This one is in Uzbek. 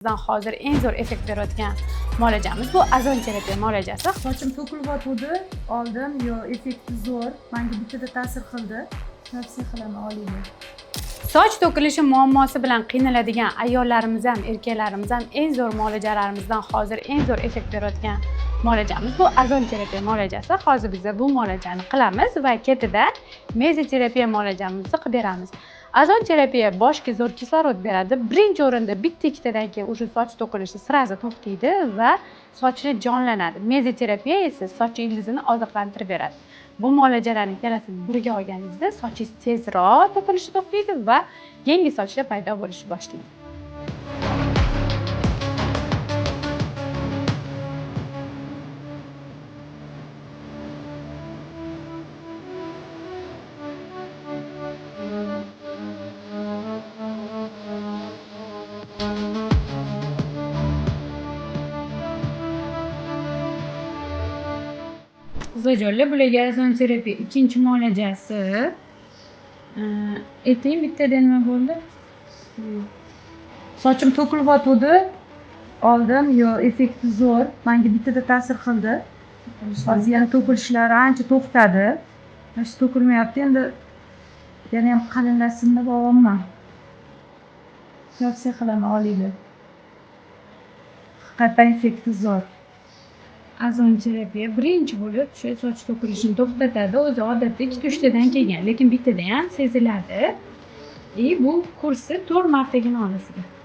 Hozir eng zo'r effekt berayotgan muolajamiz bu ozon terapiya muolajasi. Sochim to'kilyotgandi, oldim, yo effekti zo'r, menga bittada ta'sir qildi. Tavsiya qilaman, olinglar. Soch to'kilishi muammosi bilan qiynaladigan ayollarimiz ham, erkaklarimiz ham eng zo'r muolajalarimizdan hozir eng zo'r effekt berayotgan muolajamiz bu ozon terapiya muolajasi. Hozir biz bu muolajani qilamiz va ketidan mezoterapiya muolajamizni qilib beramiz. Ozon terapiya boshga zo'r kislorod beradi. Birinchi o'rinda bitta ikkitadan keyin уже soch to'kilishi сразу to'xtaydi va sochni jonlanadi. Mezoterapiya esa soch ildizini oziqlantirib beradi. Bu muolajalarni ikkalasini birga olganingizda sochingiz tezroq to'kilishi to'xtaydi va yangi sochlar paydo bo'lishni boshlaydi. Qizlarjonlar, bularga ozon terapiya ikkinchi muolajasi. Ayting, bittada nima bo'ldi? Sochim to'kilyotgandi, oldim, yo effekti zo'r, menga bittada ta'sir qildi. Hozir yana to'kilishlari ancha to'xtadi. Mana shu to'kilmayapti, endi yana ham qalinlashsin deb olyapman. Tavsiya qilaman, olinglar. Haqiqatan effekti zo'r. Ozon terapiya birinchi bo'lib o'sha soch to'kilishini to'xtatadi. O'zi odatda ikkita uchtadan kelgan, lekin bittada ham seziladi. И bu kursni 4 martagina olasizlar.